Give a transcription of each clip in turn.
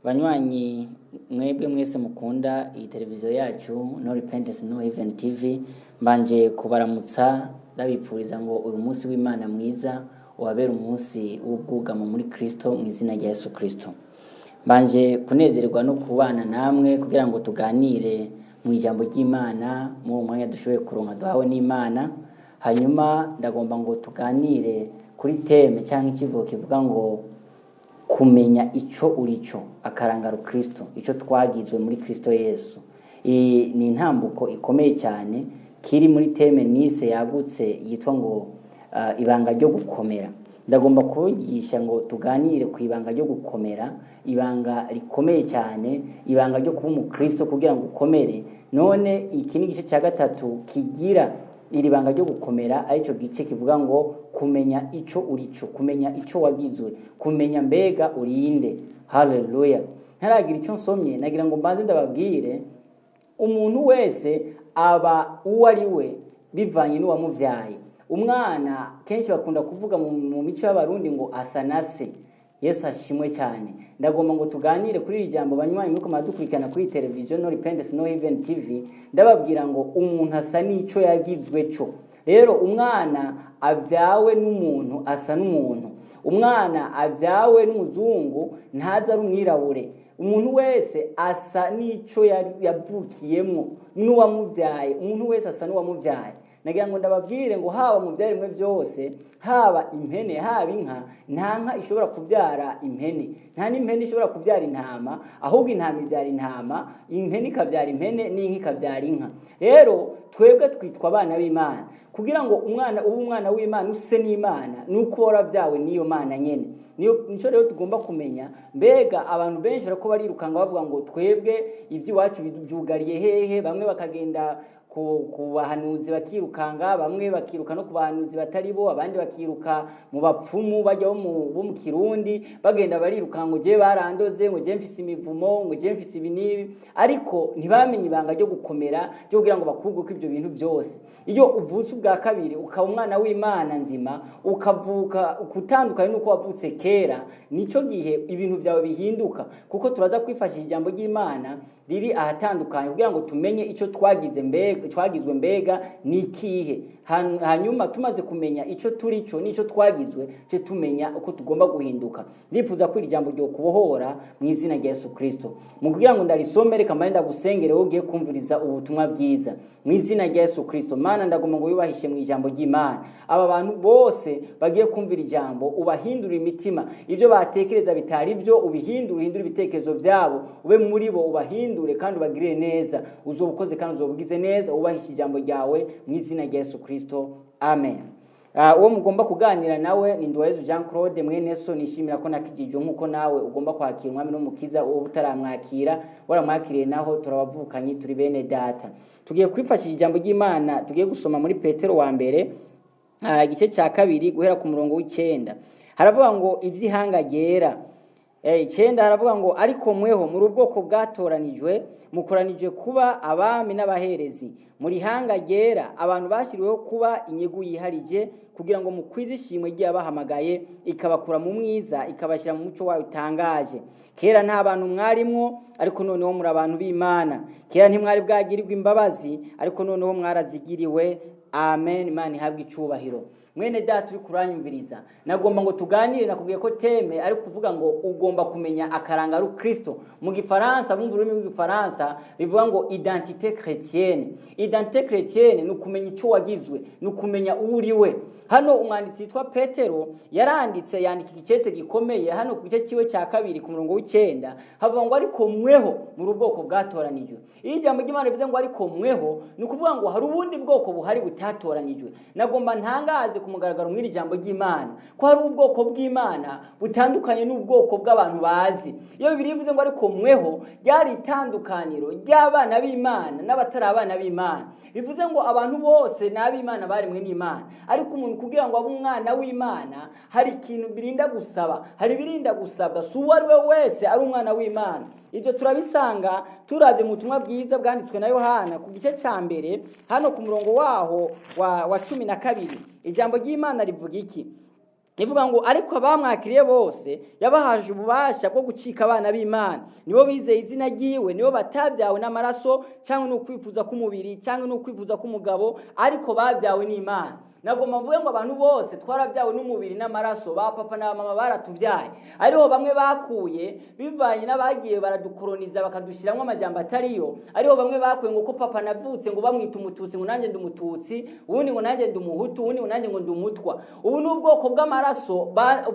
Banywanyi mwebwe mwese mukunda iyi televiziyo yacu No Repentance No Heaven TV, mbanje kubaramutsa, ndabipfuriza ngo uyu munsi w'Imana mwiza ubabere umunsi w'ubwugamo muri Kristo, mu izina rya Yesu Kristo. Mbanje kunezerwa no kubana namwe kugira ngo tuganire mu ijambo ry'Imana muri uwo mwanya dushoboye kuronka duhawe n'Imana. Hanyuma ndagomba ngo tuganire kuri thème cyangwa ikivugo kivuga ngo kumenya ico urico, akarangaro Kristo, ico twagizwe muri Kristo Yesu. Iyi ni intambuko ikomeye cyane kiri muri thème nise yagutse yitwa ngo ibanga ryo gukomera. Ndagomba kubigisha ngo tuganire ku ibanga ryo gukomera, ibanga rikomeye cyane, ibanga ryo kuba umukristo kugira ngo ukomere. None iki ni igice cya gatatu kigira iri banga ryo gukomera, aricyo gice kivuga ngo kumenya ico urico, kumenya ico wagizwe, kumenya mbega urinde. Haleluya! Ntaragira icyo nsomye, nagira ngo mbanze ndababwire: umuntu wese aba uwo ari we bivanye n'uwamubyaye. Umwana kenshi bakunda kuvuga mu mico y'Abarundi ngo asa na se. Yesu ashimwe cyane. Ndagomba ngo tuganire kuri iri jambo, banywanyi muriko muradukurikirana kuri televiziyo No Repentance No Heaven TV. Ndababwira ngo umuntu asa n'ico yagizwe cyo. Rero umwana avyawe n'umuntu asa n'umuntu, umwana avyawe n'umuzungu ntaza ari umwirabure. Umuntu wese asa n'ico yavukiyemwo n'uwamubyaye. Umuntu wese asa n'uwamubyaye. Nagira ngo ndababwire ngo haba mu byaremwe byose, haba impene, haba inka, nta nka ishobora kubyara impene, nta n'impene ishobora kubyara intama. Ahubwo intama ibyara intama, impene ikabyara impene, n'inka ikabyara inka. Rero twebwe twitwa abana b'Imana. Kugira ngo umwana ube umwana w'Imana, use n'Imana, ni uko warabyawe n'iyo Mana nyene. Niyo nico rero tugomba kumenya. Mbega abantu benshi barako barirukanga bavuga ngo twebwe iby'iwacu byugariye hehe? Bamwe bakagenda ku bahanuzi bakirukanga, bamwe bakiruka no ku bahanuzi batari bo, abandi bakiruka mu bapfumu bajya bo mu Kirundi, bagenda bariruka ngo je barandoze, ngo je mfise imivumo, ngo je mfise ibi n'ibi, ariko ntibamenye ibanga ryo gukomera ryo kugira ngo bakurwe ko ibyo bintu byose. Iyo uvutse ubwa kabiri, ukaba umwana w'Imana nzima, ukavuka kutandukanye n'uko wavutse kera, nico gihe ibintu byawe bihinduka, kuko turaza kwifashisha ijambo ry'Imana riri ahatandukanye kugira ngo tumenye icyo twagize, mbega twagizwe mbega ni ikihe. Hanyuma tumaze kumenya icyo turi cyo n'icyo twagizwe, cyo tumenya uko tugomba guhinduka. Ndifuza ko iri jambo ryo kubohora mu izina rya Yesu Kristo. Mu kugira ngo ndarisome, reka mbaye ndagusengere wowe ugiye kumviriza ubutumwa bwiza mu izina rya Yesu Kristo. Mana, ndagomba ngo wiyubahishe mu ijambo ry'Imana. Aba bantu bose bagiye kumvira ijambo, ubahindure imitima. Ibyo batekereza bitari byo ubihindure, uhindure ibitekerezo byabo, ube muri bo, ubahindure kandi ubagirire neza. Uzoba ukoze kandi uzoba ugize neza. Wubahishe ijambo ryawe mu izina rya Yesu Kristo, amen. Uwo mugomba kuganira nawe ni Nduwayezu Jean Claude, mwene so. Nishimira ko nakijijwe nk'uko nawe ugomba kwakira Umwami n'Umukiza. Uwo utaramwakira, waramwakiriye naho turabavukanye, turi bene data. Tugiye kwifashisha ijambo ry'Imana tugiye gusoma muri Petero wa mbere, igice cya kabiri, guhera ku murongo w'icenda. Haravuga ngo iby'ihanga ryera. Icenda haravuga ngo: "Ariko mweho muri ubwoko bwatoranijwe, mukoranijwe kuba abami n'abaherezi, muri hanga ryera, abantu bashyiriweho kuba inyungu yiharije, kugira ngo mukwize ishimwe ry'abahamagaye ikabakura mu mwiza ikabashyira mu muco wayo utangaje. Kera nta bantu mwarimwo, ariko noneho muri abantu b'Imana. Kera ntimwari bwagirirwa imbabazi, ariko noneho mwarazigiriwe." Amen. Imana ihabwe icubahiro. Mwene data uri kuranyumviriza, nagomba ngo tuganire. Nakubwiye ko thème ari kuvuga ngo ugomba kumenya akaranga Kristo. Mu Gifaransa, bumva ururimi rw'Igifaransa, rivuga ngo identité chrétienne. Identité chrétienne ni ukumenya icyo wagizwe, ni ukumenya uwo uri we. Hano umwanditsi witwa Petero yaranditse, yandika igikete gikomeye. Hano ku gice kiwe cya kabiri, ku murongo w'icenda, havuga ngo: "Ariko mweho muri ubwoko bwatoranijwe." Iyo ijambo ry'Imana rivuze ngo "ariko mweho", ni ukuvuga ngo hari ubundi bwoko buhari butatoranijwe. Nagomba ntangaze ku mugaragaro mw'iri jambo ry'Imana ko hari ubwoko bw'Imana butandukanye n'ubwoko bw'abantu bazi. Iyo Bibiliya ivuze ngo "ariko mweho", ryari itandukaniro ry'abana b'Imana n'abatari abana b'Imana. Bivuze ngo abantu bose ni ab'Imana, baremwe n'Imana, ariko umuntu kugira ngo abe umwana w'Imana hari ikintu birinda gusaba, hari ibirinda gusabwa. Si uwo ari we wese ari umwana w'Imana. Ibyo turabisanga turabye mu butumwa bwiza bwanditswe na Yohana ku gice cya mbere, hano ku murongo waho wa 12. Ijambo ry'Imana rivuga iki? Ivuga ngo ariko abamwakiriye bose yabahaje ububasha bwo gucika abana b'Imana, nibo bizeye izina ryiwe, nibo batabyawe n'amaraso cyangwa n'ukwifuza k'umubiri cyangwa n'ukwifuza k'umugabo, ariko babyawe n'Imana. Nagomba mvuge ngo abantu bose twarabyawe n'umubiri n'amaraso, ba papa na mama baratubyaye, ariho bamwe bakuye bivanye n'abagiye baradukoroniza bakadushyiramo amajambo atariyo. Ariho bamwe bakuye ngo ko papa navutse ngo bamwita umututsi, ngo nanjye ndi umututsi, ubundi ngo nanjye ndi umuhutu, ubundi ngo nanjye ngo ndi umutwa. Ubu ni ubwoko bw'amaraso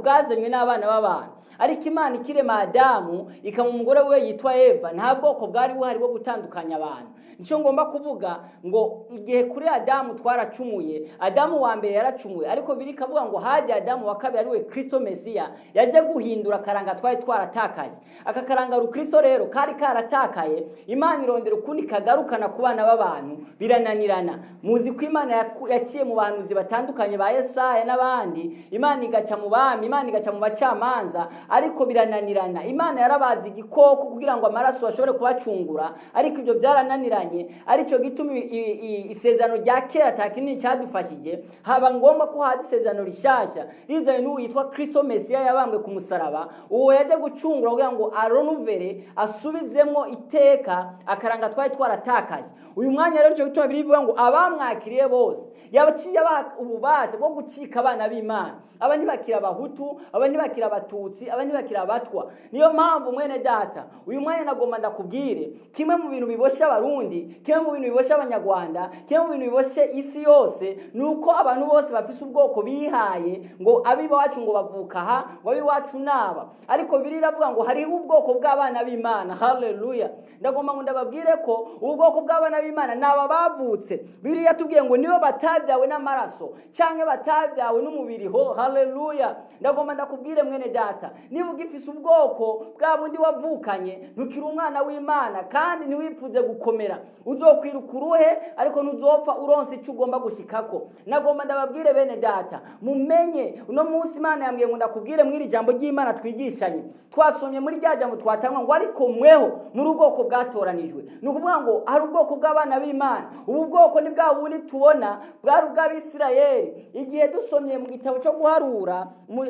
bwazanywe n'abana b'abantu. Ariko Imana ikirema Adamu ikaba umugore we yitwa Eva, nta bwoko bwari buhari bwo gutandukanya abantu. Nicyo ngomba kuvuga ngo igihe kuri Adamu twaracumuye, Adamu wa mbere yaracumuye, ariko biri kavuga ngo hajya Adamu wa kabiri ariwe Kristo Mesiya yaje guhindura akaranga twari twaratakaje. Aka karanga Kristo rero kari karatakaye, Imana irondera ukundi kagarukana ku bana b'abantu birananirana. Muzi ko Imana yaciye mu bahanuzi batandukanye ba Yesaya n'abandi, Imana igaca mu bami, Imana igaca mu bacamanza, ariko birananirana. Imana yarabaza igikoko kugira ngo amaraso ashobore kubacungura, ariko ibyo byarananiranye. Aricyo gituma isezerano rya kera ta kinini cyadufashije, haba ngombwa ko haza isezerano rishasha rizanye n'uwo yitwa Kristo Mesiya yabambwe ku musaraba. Uwo yaje gucungura kugira ngo aronuvere asubizemo iteka akaranga twari twaratakaje. Uyu mwanya rero cyo gituma birivuga ngo abamwakiriye bose yabaciye ububasha bwo gucika abana b'Imana. Aba ntibakira abahutu, aba ntibakira abatutsi, aba ntibakira abatwa. Niyo mpamvu mwene data uyu mwanya nagomba ndakubwire kimwe mu bintu biboshe abarundi, kimwe mu bintu biboshe abanyarwanda, kimwe mu bintu biboshe isi yose, nuko abantu bose bafise ubwoko bihaye ngo abiwacu ngo bavuka aha, ngo abiwacu naba. Ariko biri iravuga ngo hariho ubwoko bw'abana b'Imana. Haleluya! Ndagomba ngo ndababwire ko ubwoko bw'abana b'Imana naba bavutse. Bibiliya yatubwiye ngo nibo batabyawe n'amaraso cyangwa batabyawe n'umubiri ho. Haleluya! Ndagomba ndakubwire mwene data, niba ugifise ubwoko bwa bundi wavukanye, ntukiri umwana w'Imana kandi ntiwipfuze gukomera. Uzokwiruka uruhe, ariko ntuzopfa uronse icyo ugomba gushikako. Nagomba ndababwire bene data, mumenye uno munsi Imana yambwiye ngo ndakubwire mw'iri jambo ry'Imana twigishanye. Twasomye muri rya jambo twatangwa ngo ariko mweho muri ubwoko bwatoranijwe. Ni ukuvuga ngo hari ubwoko bw'abana b'Imana. Ubu bwoko ni bwa bundi tubona bwari ubw'Abisirayeli. Igihe dusomye mu gitabo cyo guharura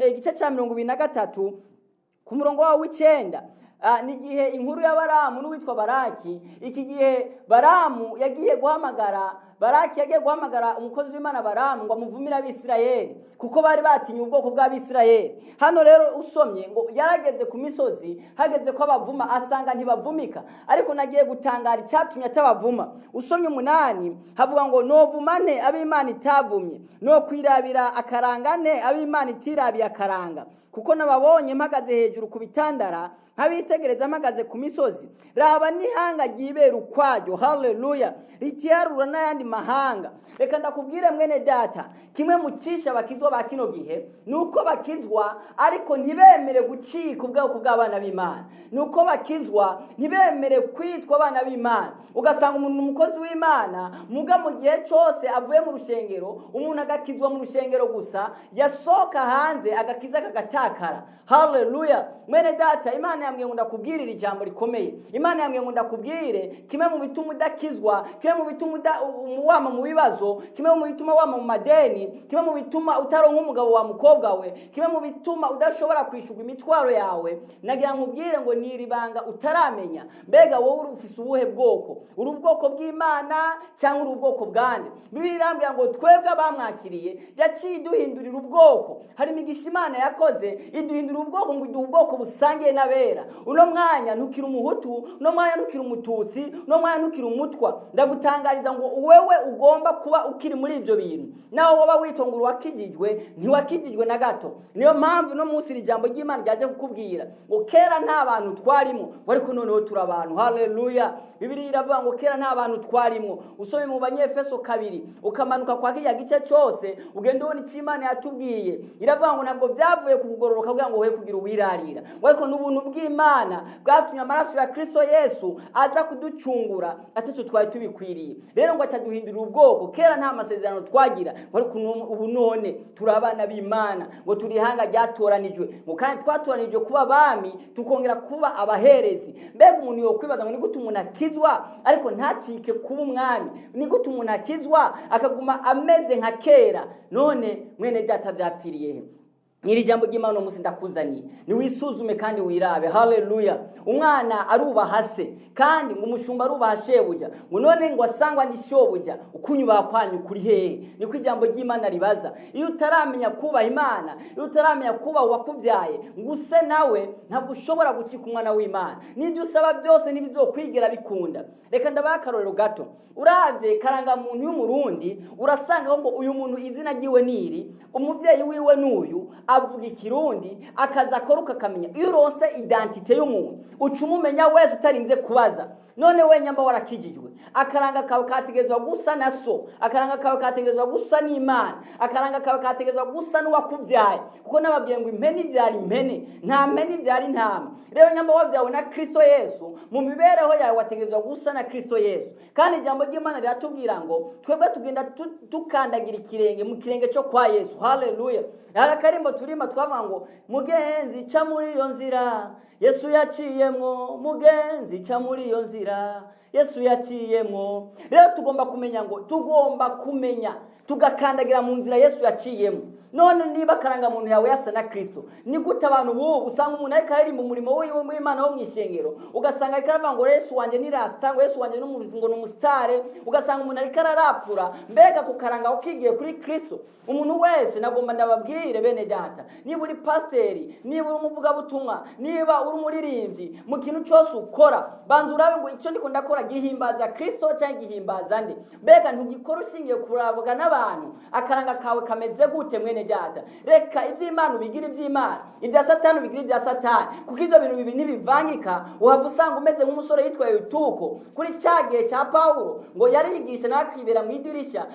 igice cya 23 ku murongo wawo w'icenda, ni igihe inkuru ya Baramu n'uwitwa Baraki. Iki gihe Baramu yagiye guhamagara Baraki yagiye guhamagara umukozi w'Imana Baramu ngo amuvumire Abisirayeli, kuko bari batinye ubwoko bw'Abisirayeli. Hano rero usomye ngo yarageze ku misozi, hageze ko abavuma asanga ntibavumika, ariko nagiye gutangara icyatumye atabavuma. Usomye 8 havuga ngo novumane ab'Imana itavumye, no kwirabira akarangane ab'Imana itirabiye akaranga, kuko nababonye mpagaze hejuru ku bitandara, nkabitegereza mpagaze ku misozi. Raba n'ihanga ryibera ukwaryo. Haleluya! Ritiharura n'ayandi mahanga. Reka ndakubwire mwene data, kimwe mu cisha bakizwa ba kino gihe nuko bakizwa ariko ntibemere gucika ubwoko bw'abana b'Imana, nuko bakizwa ntibemere kwitwa abana b'Imana. Ugasanga umuntu umukozi w'Imana muga mu gihe cyose avuye mu rushengero, umuntu agakizwa mu rushengero gusa, yasohoka hanze agakiza kagatakara. Haleluya! Mwene data, Imana yambwiye ngo ndakubwirire ijambo rikomeye. Imana yambwiye ngo ndakubwire kimwe mu bituma udakizwa, kimwe mu bituma wama mu bibazo, kimwe mu bituma wama mu madeni, kimwe mu bituma utaronka umugabo wa mukobwa we, kimwe mu bituma udashobora kwishurwa imitwaro yawe. Nagira nkubwire ngo ni iribanga utaramenya. Mbega wowe ufise ubuhe bwoko? Uri ubwoko bw'Imana cyangwa uri ubwoko bwande? Bibiliya irambwira ngo twebwe abamwakiriye yaciye iduhindurira ubwoko. Hari imigisha Imana yakoze iduhindurira ubwoko ngo iduhe ubwoko busangiye n'abera. Uno mwanya ntukiri umuhutu, uno mwanya ntukiri umututsi, uno mwanya ntukiri umutwa. Ndagutangariza ngo wewe ugomba kuba ukiri muri ibyo bintu. Naho woba witongura wakijijwe, ntiwakijijwe na gato. Niyo mpamvu no munsi iri jambo ry'Imana ryaje kukubwira ngo kera nta bantu twarimo, ariko noneho turi abantu. Haleluya! Bibiliya iravuga ngo kera nta bantu twarimo. Usome mu Banyefeso 2 ukamanuka kwa kiriya gice cyose ugenda ubona icyo Imana yatubwiye. Iravuga ngo ntabwo byavuye ku kugororoka kugira ngo wowe kugira uwirarira, ariko n'ubuntu bw'Imana bwatumye amaraso ya Kristo Yesu aza kuducungura atacyo twari tubikwiriye. Rero ngo acaduhindurira ubwoko. Kera nta masezerano twagira, ariko ubu none turi abana b'Imana, ngo turi ihanga ryatoranijwe, ngo kandi twatoranijwe kuba abami tukongera kuba abaherezi. Mbega umuntu yokwibaza ngo ni gute umuntu akizwa ariko ntacike kuba umwami? Ni gute umuntu akizwa akaguma ameze nka kera? None mwene data byapfiriye he? Nyiri jambo ry'Imana uno munsi ndakuzaniye, niwisuzume kandi wirabe. Haleluya! Umwana arubaha se, kandi ngo umushumba arubaha shebuja. Ngo none ngo asangwa ndi shobuja, ukunyubaha kwanyu kuri hehe? Niko ijambo ry'Imana ribaza. Iyo utaramenya kubaha Imana, iyo utaramenya kubaha uwakubyaye ngo use nawe, ntabwo ushobora gucika umwana w'Imana. N'ibyo usaba byose ntibizokwigera bikunda. Reka ndabaha akarorero gato. Uravye karangamuntu y'Umurundi, urasanga ngo uyu muntu izina ryiwe niri, umuvyeyi wiwe n'uyu, avuga Ikirundi, akaza akora, ukakamenya. Iyo uronse identité y'umuntu, uca umumenya wese utarinze kubaza. None we nyamba warakijijwe, akaranga kawe kategerezwa gusa na so, akaranga kawe kategerezwa gusa n'Imana, akaranga kawe kategerezwa gusa n'uwakubyaye, kuko nababwiye ngo impene ibyara impene, nta mpene ibyara intama. Rero nyamba wabyawe na Kristo Yesu, mu mibereho yawe wategerezwa gusa na Kristo Yesu. Kandi ijambo ry'Imana riratubwira ngo twebwe tugenda tukandagira ikirenge mu kirenge cyo kwa Yesu. Haleluya! Hari akarimbo turima twavuga ngo: "Mugenzi, ca muri iyo nzira Yesu yaciyemwo, mugenzi, ca muri iyo nzira Yesu yaciyemwo." Rero tugomba kumenya ngo tugomba kumenya tugakandagira mu nzira Yesu yaciyemo. None niba akarangamuntu yawe yasa na Kristo, ni gute abantu bubu usanga umuntu ariko aririmba umurimo w'Imana wo mu ishengero, ugasanga ariko aravuga ngo "Yesu wanjye ni rasta", ngo "Yesu wanjye ngo ni umusitare", ugasanga umuntu ariko ararapura? Mbega ku karanga ukigiye kuri Kristo? Umuntu wese nagomba ndababwire, bene data, niba uri pasiteri, niba uri umuvugabutumwa, niba uri umuririmbyi, mu kintu cyose ukora banza urabe ngo icyo ndiko ndakora gihimbaza Kristo cyangwa gihimbaza nde? Mbega ntugikora ushingiye kurabwa n'abantu? Akaranga kawe kameze gute, mwene data? Reka iby'Imana ubigira iby'Imana, ibya Satani ubigira ibya Satani, kuko ibyo bintu bibiri ntibivangika. Uhava usanga umeze nk'umusore yitwa Yutuko kuri cya gihe cya Pawulo, ngo yarigisha nawe akibera mu idirisha,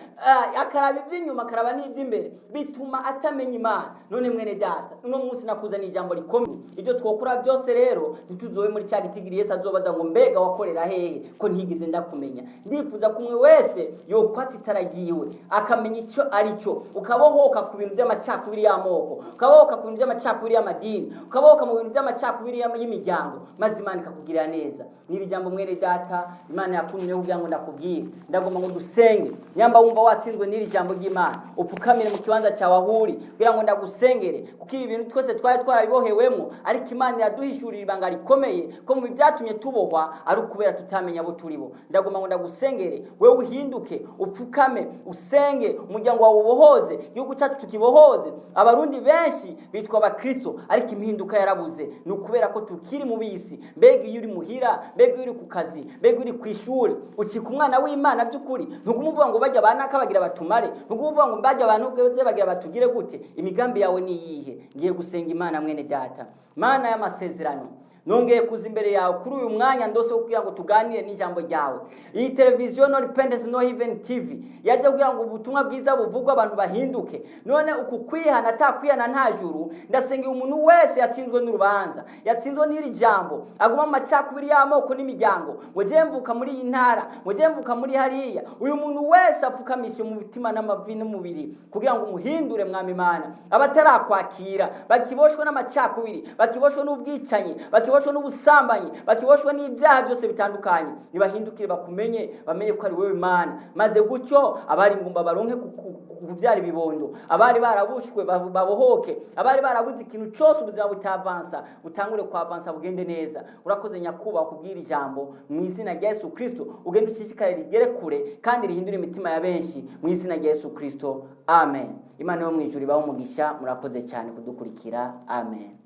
akaraba iby'inyuma, akaraba n'iby'imbere, bituma atamenya Imana. None mwene data, uno munsi nakuzaniye ijambo rikomeye. Ibyo twokora byose rero, ntituzobe muri cya gitigiri Yesu azobaza ngo: "Mbega wakorera hehe ko ntigeze ndakumenya?" Ndifuza ko umwe wese yokwatsa itara ryiwe akamenya icyo ari cyo, ukabohoka ku bintu by'amacakubiri y'amoko, ukabohoka ku bintu by'amacakubiri y'amadini, ukabohoka mu bintu by'amacakubiri y'imiryango, maze Imana ikakugirira neza. N'iri jambo, mwene data, Imana yakuntumye kugira ngo ndakubwire. Ndagomba ngo dusenge. Nyamba wumva watsinzwe n'iri jambo ry'Imana, upfukamire mu kibanza cyawe aho uri kugira ngo ndagusengere, kuko ibi bintu twese twari twarabibohewemo, ariko Imana iraduhishurira ibanga rikomeye ko mu byatumye tubohwa ari ukubera tutamenya abo turi bo. Ndagomba ngo ndagusengere, wewe uhinduke, upfukame, usenge, umuryango wawe ubohoze, igihugu cyacu tukibohoze. Abarundi benshi bitwa Abakristo, ariko impinduka yarabuze, ni ukubera ko tukiri mu bisi. Mbega iyo uri muhira, mbega iyo uri ku kazi, mbega uri ku ishuri, ucika umwana w'Imana by'ukuri? Ntuguma uvuga ngo bajya banaka bagira batumare, ntuguma uvuga ngo bajya abantu bagira batugire gute? Imigambi yawe ni iyihe? Ngiye gusenga Imana. Mwene data, Mana y'amasezerano, nongeye kuza imbere yawe kuri uyu mwanya ndose kugira ngo tuganire n'ijambo ryawe. Iyi televiziyo No Repentance No Heaven TV yajya kugira ngo ubutumwa bwiza buvugwe, abantu bahinduke. None uku kwihana, atakwihana nta juru. Ndasengera umuntu wese yatsinzwe n'urubanza, yatsinzwe n'iri jambo, aguma mu macakubiri y'amoko n'imiryango, ngo jye mvuka muri iyi ntara, ngo jye mvuka muri hariya. Uyu muntu wese apfukamishe mu mutima n'amavi n'umubiri kugira ngo umuhindure, Mwami Imana. Abatarakwakira, bakiboshwe n'amacakubiri, bakiboshwe n'ubwicanyi, bakiboshwe n'ubusambanyi, bakiboshwe n'ibyaha byose bitandukanye, nibahindukire bakumenye, bamenye ko ari wowe Imana, maze gutyo abari ingumba baronke kubyara ibibondo, abari barabushwe babohoke, abari barabuze ikintu cyose, ubuzima butavansa butangure kwavansa, bugende neza. Urakoze Nyakubahwa kubwira ijambo. Mu izina rya Yesu Kristo, ugende ushishikare, rigere kure kandi rihindure imitima ya benshi, mu izina rya Yesu Kristo, amen. Imana yo mu ijuru ibahe umugisha. Murakoze cyane kudukurikira. Amen.